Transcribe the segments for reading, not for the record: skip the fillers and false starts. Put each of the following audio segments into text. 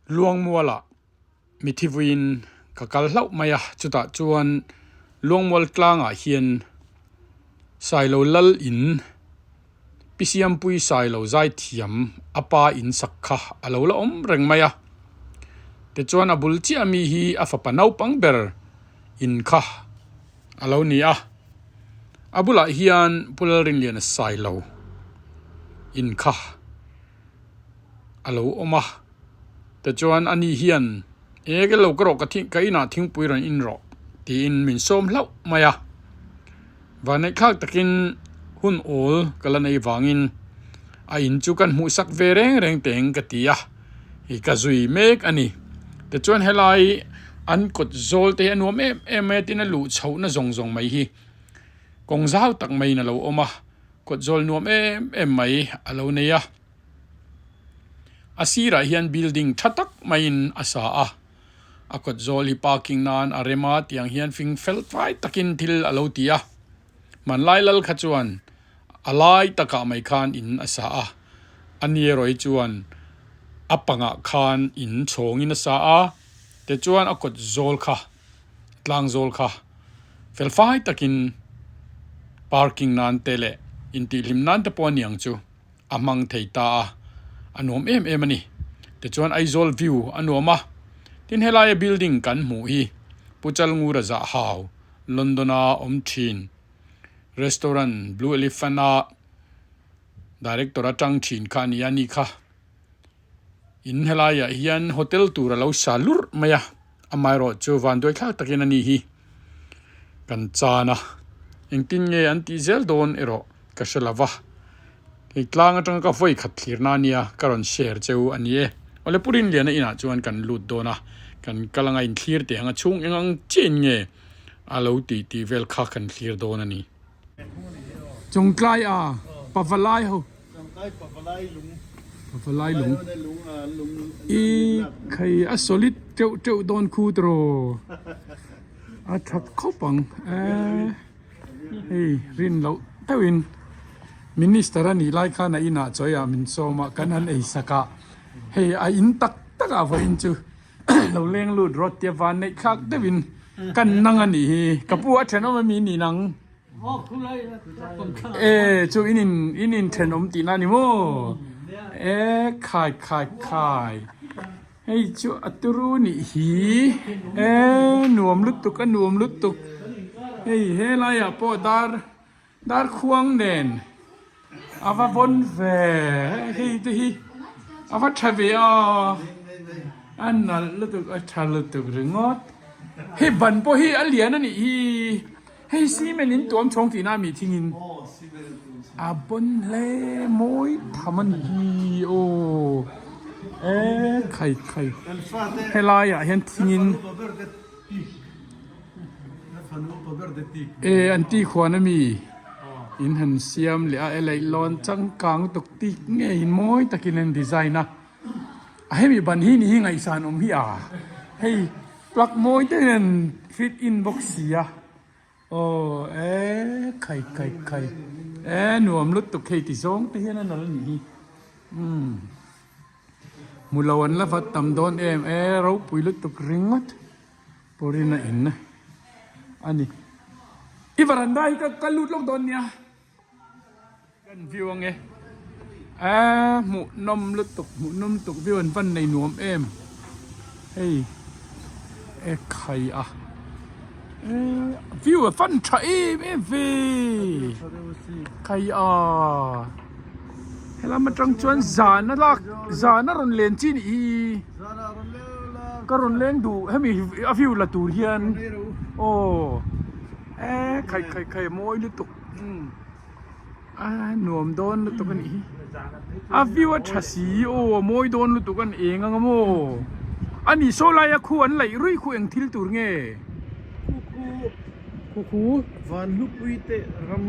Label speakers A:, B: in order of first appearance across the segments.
A: Luangmualah mithi vuiin ka kal hlauh mai a, chutah chuan Luangmual tlangah hian Sailo Lal in Pi Siampui Sailo zaithiam a pa in sak kha a lo la awm reng mai a. Tichuan a bul chiah mi hi a fapa naupang ber in kha a lo ni a. A bulah hian Pu Lalrinliana Sailo in kha a lo awm a. Tichuan ani hian, E ka lo ka rawh ka thing ka inah thingpui rawn in rawh tiin min sawm hlauh mai a. Vanneihthlak takin hun awl ka la nei vangin a in chu kan hmuhsak ve reng reng teng ka ti a, hei ka zui mek a ni. Tichuan helai an kawt zawl te hi a nuam em em mai a tin a luh chhohna zawng zawng mai hi kawng zau tak maiin a lo awm a, kawt zawl nuam em em mai a lo nei a. A sirah hian building tha tak maiin a sa a, a kawt zawl hi parking nan a rem a tiang hian fing fel fai takin thil a lo ti a, hmanlai lal kha chuan a lai takah mai khan in a sa a, a ni erawh hi chuan a pangah khan in chhawngin a sa a, tichuan a kawt zawl kha tlang zawl kha fel fai takin parking nan te leh intihhlim nan te pawh a ni ang chu. a hmang thei ta a, a nuam em em a ni. Tichuan Aizawl view a nuam a, tin helaia building kan hmuh hi Pu Chalngura Zahau, London a awm thin, restaurant Blue Elephant a director atang thin kha a ni a, ni kha. In helaiah hian hotel tur a lo sa lurh mai a, amaherawh chu vanduai thlak takin a ni hi kan chan a, engtin nge an tih zel dawn erawh ka hre lo va, hei tlang atanga ka vawi khat thlirna a nia ka rawn share cheu a ni e. Awle Pu Rinliana inah chuan kan lut dawn a, kan kal anga inthlir teh ang a chhung eng ang chiahin nge a lo tih tih vel kha kan thlir dawn a ni. Chawngtlai a Pavalai ho. Pavalai lung. I khai a solid teuh teuh dawn khu tiraw. A tha khawp ang e hei rin loh deuhin minister a nih lai khan a inah chawi ah min sawm a kan han ei sak a hei a in tak tak ah vawiin chu lo leng lut rawt tia van neih thlak deuhin kan nang a nih hi ka pu a thenawm ami ni nang. E chu in in in in thenawm tihna a ni maw? E khai khai khai hei chu a turu nih hi e nuam lutuk a nuam lutuk hei helaiah pawh dar dar khuang nen a va vawn ve hei te hi a va tha ve a a nalh lutuk a tha lutuk ringawt hei ban pawh hi a lian a nih hi. Hei cement in tuam chhawng tihna a mi thingin a bawn hle mawi tham a nih hi aw e khai khai helai ah hian thingin e an tih khuan a mi in han siam leh a e leihlawn changkang lutuk tik ngeiin mawi takin an design a. A hemi ban hi ni hi ngaihsan awm hi a hei plug mawi te hian fit in bawk si a aw e khai khai khai e nuam lutuk hei ti zawng te hian a nal a nih hi umm hmu lo an la vat tam dawn em e ropui lutuk ringawt pawrin a in a ni i varanda hi ka lut lawk dawn nia. Kan view ange eee hmuh nawm lutuk hmuh nawm lutuk view an van nei nuam em hei e khai a eee view a fan tha em em ve khai a helam atang chuan zan a lak zan a rawn len chi nih hi ka rawn leng duh hemi a view la tur hian aw eee khai khai khai mawi lutuk. A nuam dawn lutuk a nih hi a view a tha si aw a mawi dawn lutuk a ni eng ang a maw a nih saw laia khu an laih ruih khu eng thil tur nge
B: khu khu
A: khu khu
B: van hlupui te ram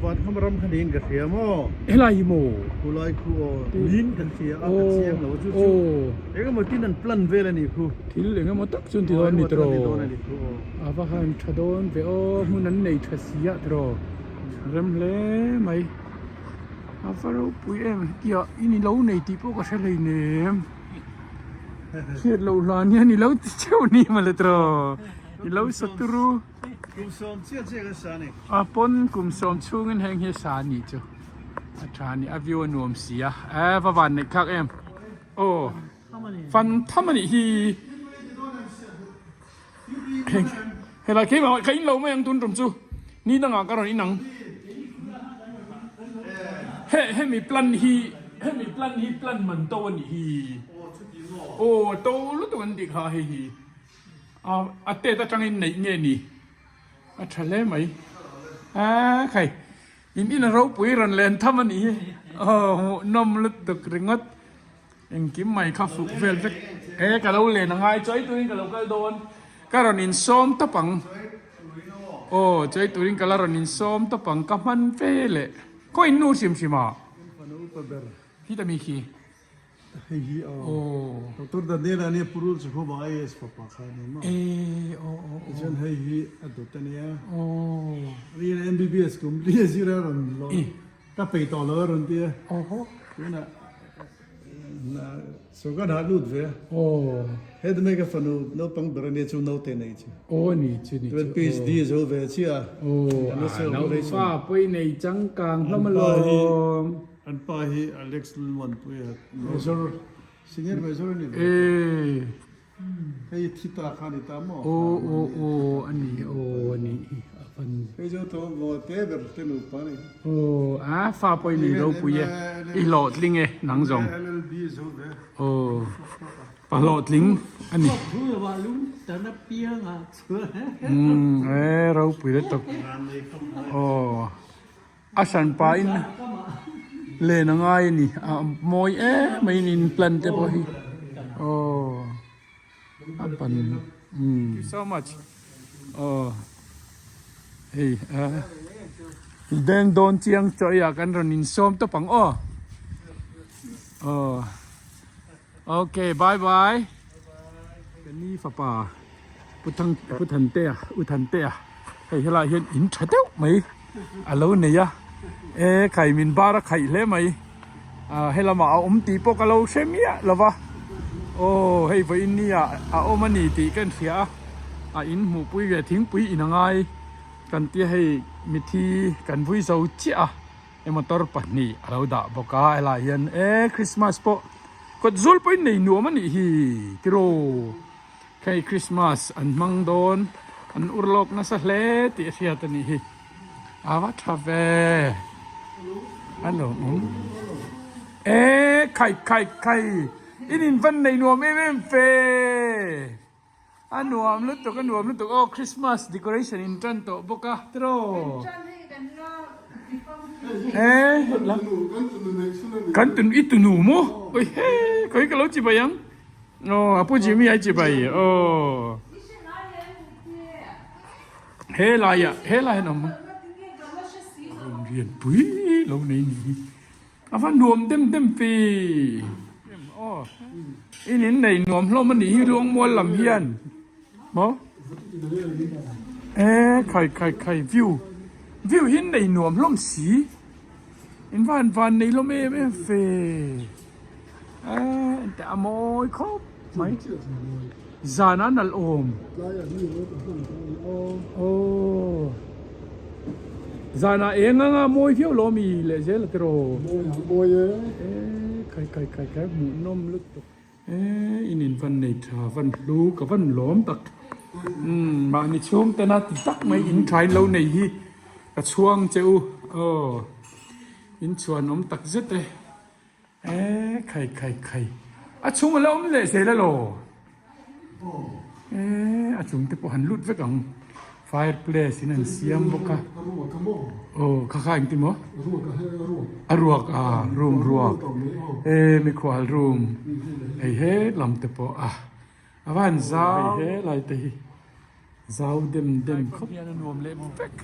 B: van kham ram kha niin ka hria maw
A: helai hi maw
B: khu lai khu aw niin kan hria a ka chiang lo chu chu eng emaw tin an plan vel a nih khu
A: thil eng emaw tak chu an ti dawn a ni tiraw a va han tha dawn ve aw hmun an nei tha si a tiraw rem hle mai a va ropui em hetiang in ilo nei tih pawh ka hre hleinem. Hriat loh hlan hian i lo ti cheu ni mawle tiraw. I lo sa turu.
B: Kum sawm chiah chiah kan sa a ni.
A: A pawn kum sawm chhungin heng hi a sa a nih chu. A tha a ni, a view a nuam si a. E va van neih thlak em. Aw fan tham a nih hi. Helai keimah ka in lo mai ang tun tum chu ni dangah ka rawn in ang. He hemi plan hi hemi plan hi plan man to a nih hi. Aw to lutuk an tih kha hei hi. A a tet atangin neih nge ni a tha hle mai. A khai in in a ropui rawn len tham a nih hi. Aw hmuhnawm lutuk ringawt. Engkim mai kha fuh vel vek. E ka lo len a ngai chawi turin ka lo kal dawn. Ka rawn insawm tawp ang. Aw chawi turin ka la rawn insawm tawp ang ka hman ve leh. Khaw in nu hrim hrim a. Khi ta mi khi.
B: Hei hi aw. Aw. Doctor Daniel a nia Purul Jehovah IAS fapa kha a ni maw?
A: E aw aw aw.
B: Tichuan hei hi a dawt a nia.
A: Aw.
B: Ria MBBS kum li a zir a rawn lawm. Ka pei tawh lo a rawn ti a.
A: Aw ho.
B: Tunah Sorkar hah lut ve a.
A: Aw.
B: He tu mai ka fanu naupang ber a nia chu naute nei chu.
A: Aw ni chu ni chu.
B: Chuan PhD a zo ve chiah a.
A: Aw a naupa pawi nei changkang hlawm alawm.
B: An pa hi Alex Lalmuanpuia Major Senior Major a ni ve.
A: Ee.
B: Hei thi ta kha a ni ta maw?
A: Aw aw aw a ni aw a ni a van.
B: Hei chu tho maw te ber te nupa a ni.
A: Aw a fa pawh i nei ropui e i hlawhtling e nang zawng.
B: LLB zo ve.
A: Aw pa hlawhtling a ni. Umm e ropui lutuk. Aw. A hran pahin len a ngai a ni a mawi em mai in plant te pawh hi aw a ban umm thank you so much aw hei a deng dawn chiang chaw ei ah kan rawn insawm tawp ang aw aw okay bye bye ka ni fapa. Pu Thang Pu Thantea U Thantea hei helaiah hian in tha deuh mai a lo nei a e khai min bar a khaih hle mai ah helamah a awm tih pawh ka lo hre miah lo va aw hei vawiin ni ah a awm a ni tih ka inhria a a in hmuhpui ve thingpui in a ngai kan tia hei mithi kan vui zo chiah a he motor pahnih a lo dah bawk a helaiah hian e christmas pawh kawt zul pawhin nei nuam a nih hi tiraw. Hei Christmas an hmang dawn an ur lawk nasa hle tih a hriat a nih hi a va tha ve a lawmawm e khai khai khai in in van nei nuam em em fe a nuam lutuk a nuam lutuk aw Christmas decoration in tan tawh bawk a tiraw e kan tun i tunu maw ui he khawi ka lo chi bai ang. Aw a pu Jimmy ai chi bai aw he lai ah he lai an awm rawn rian pui lo nei ni hi a va nuam dem dem fe aw in in nei nuam hlawm a nih hi Luangmual lam hian maw e khai khai khai view view hi an nei nuam hlawm si in van van nei hlawm em em fe. Eee engteh a mawi khawp mai zan a nalh awm aww zan ah eng anga mawi viau lo ami leh zel a tiraw eee khai khai khai khai hmuh nawm lutuk eee in in van nei tha van hlu ka van lawm tak umm mahni chhung tena ti tak mai in tha in lo nei hi ka chhuang che u aw in chhuanawm tak zet e. Eee khai khai khai a chhung a la awm leh zel alo eee a chung te pawh han lut vek ang fireplace in an siam bawk a aw kha kha engti maw a ruak a room ruak eee mikhual room hei he lam te pawh a a van zau hei he lai te hi zau dem dem khawp hian a nuam leh vek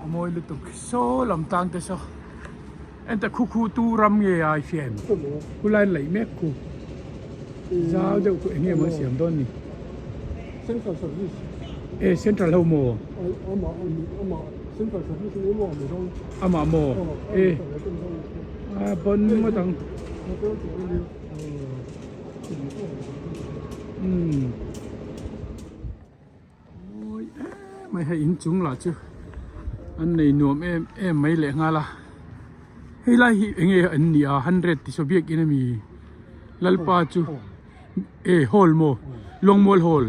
A: a mawi lutuk saw lam tlang te saw enta khu khu tu ram nge a i hria em khu lai laih mek khu zau deuh khu eng nge maw a siam dawn ni
B: Central service
A: e central ho maw
B: Central service
A: amah maw e a pawn ngawt ang. Umm mawi em mai hei inchung lah chu an nei nuam em em mai leh nghal a hei lai hi eng nge an nih a hundred ti saw biakin ami lalpa chu e hall maw lawngmual hall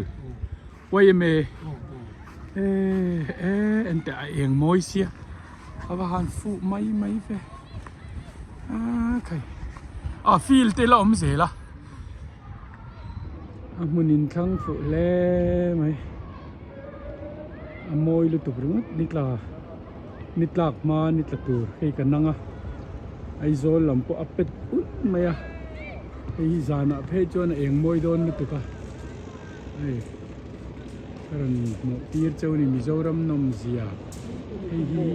A: yma e e enteh a eng mawi sia a va han fuh mai mai ve a khai a field te la awm zel a. A hmun in thlang fuh hle mai a mawi lutuk ringawt ni tla ni tlak hma ni tla tur hei ka nang a Aizawl lam pawh a pet ulh mai a hei hi zanah phei chuan a eng mawi dawn lutuk a hei ka rawn hmuh tir cheu a ni Mizoram nawmzia hei hi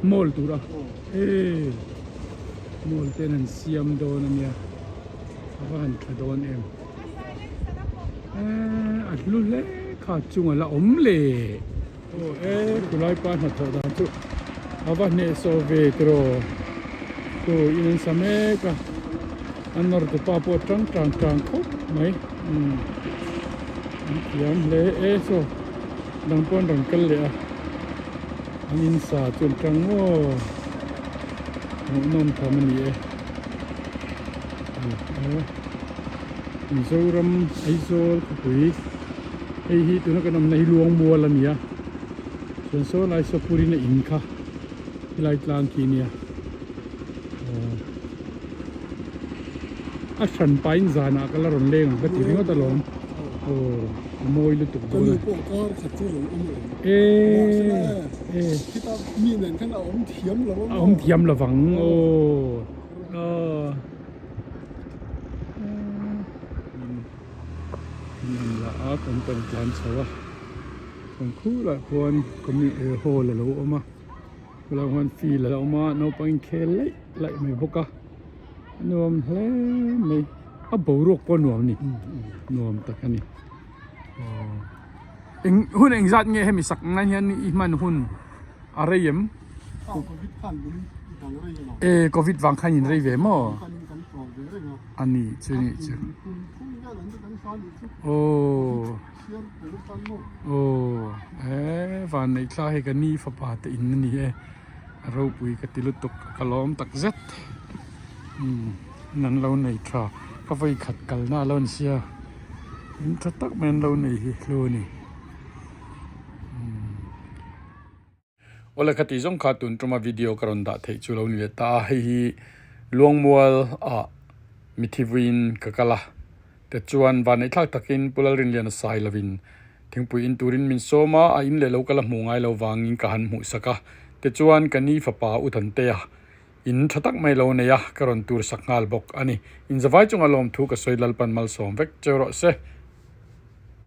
A: mall tur a e mall ten an siam dawn a nia a va han tha dawn em eee a hlu hle kha chunga la awm le aw e khulai pa hnathawh dan chu a va hnehsawh ve tiraw chu in an sa mek a a nawr tu pa pawh tang tang tang khawp mai umm an thiam hle e saw dang pawh an rawn kal leh a. An in sa chu an tang maw hmuhnawm tham a ni e Mizoram Aizawl khawpui hei hi tuna kan awmna hi Luangmual a ni a chuan saw lai saw Purina in kha helai tlang khi a nia a hran pahin zanah ka la rawn leng ang ka ti ringawt alawm aw a mawi lutuk dawn a. E e a awm thiam lo vang aw aw in la a kan rawn tlan chho a chuan khurah khuan hall a lo awm a. Khulaiah hian field a lo awm a naupang inkhel laih laih mai bawk a a nuam hle mai a boruak pawh a nuam a ni nuam tak a ni aw eng hun engzat nge hemi sak nan hian i hman hun a rei em e covid vang khan in rei ve maw a ni chu ni chu aw. Aw he vanneih thla hi ka ni fapa te in a ni e a ropui ka ti lutuk ka lawm tak zet umm an lo nei tha ka vawi khat kalna a lo ni sia in tha tak mai an lo nei hi hlu a ni umm. Awle khati zawng kha tun tuma video ka rawn dah theih chu lo ni leh ta a, hei hi Luangmual ah mithi vuiin ka kal a, tichuan vanneihthlak takin Pu Lalrinliana sai lovin thingpui in turin min sawm a, a in leh lo ka la hmuh ngai lo vangin ka han hmuhsak a, tichuan ka ni fapa U Thantea in tha tak mai lo nei a, ka rawn tur sak nghal bawk a ni. Inzavai chunga lawmthu ka sawi Lalpan malsawm vek cheu rawh se.